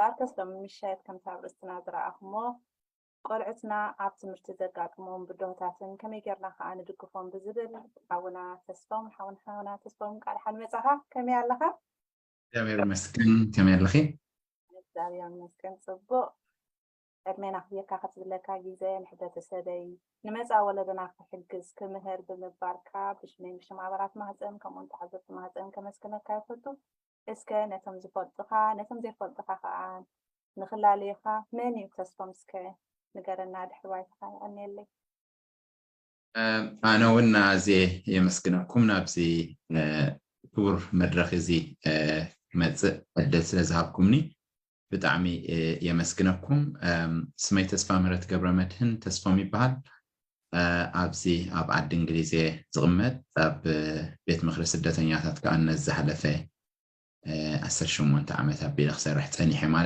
ኣርከስ ሎሚ ምሸት ከምቲ ኣብ ርእስትና ዝረኣኹሞ ቆልዑትና ኣብ ትምህርቲ ዘጋጥሞም ብድሆታትን ከመይ ጌርና ከዓ ንድግፎም ብዝብል ሓውና ተስፎም ሓውን ሓውና ተስፎም ቃል ሓን መጻኻ ከመይ ኣለኻ? እግዚኣብሔር ይመስገን። ከመይ ኣለኺ? እግዚኣብሔር ይመስገን ጽቡቕ። ዕድሜና ክብየካ ክትብለካ ግዜ ንሕብረተሰበይ ንመጻ ወለደና ክሕግዝ ክምህር ብምባልካ ብሽመይ ብሽም ኣባላት ማህፀን ከምኡውን ተዓዘብቲ ማህፀን ከመስግነካ ይፈቱ። እስከ ነቶም ዝፈልጡኻ ነቶም ዘይፈልጡኻ ከዓ ንኽላለዩኻ መን እዩ ተስፎም እስከ ንገረና ድሕሪ ባይታኻ ይቐንየለይ። ኣነ እውን ኣዝየ የመስግነኩም ናብዚ ክቡር መድረኽ እዚ ክመፅእ ዕድል ስለ ዝሃብኩምኒ ብጣዕሚ የመስግነኩም። ስመይ ተስፋ ምህረት ገብረ መድህን ተስፎም ይበሃል። ኣብዚ ኣብ ዓዲ እንግሊዝ እየ ዝቕመጥ። ኣብ ቤት ምኽሪ ስደተኛታት ከዓ ነዝሓለፈ ዓሰርተ ሸሞንተ ዓመት ኣቢለ ክሰርሕ ፀኒሐ ማለት እዩ።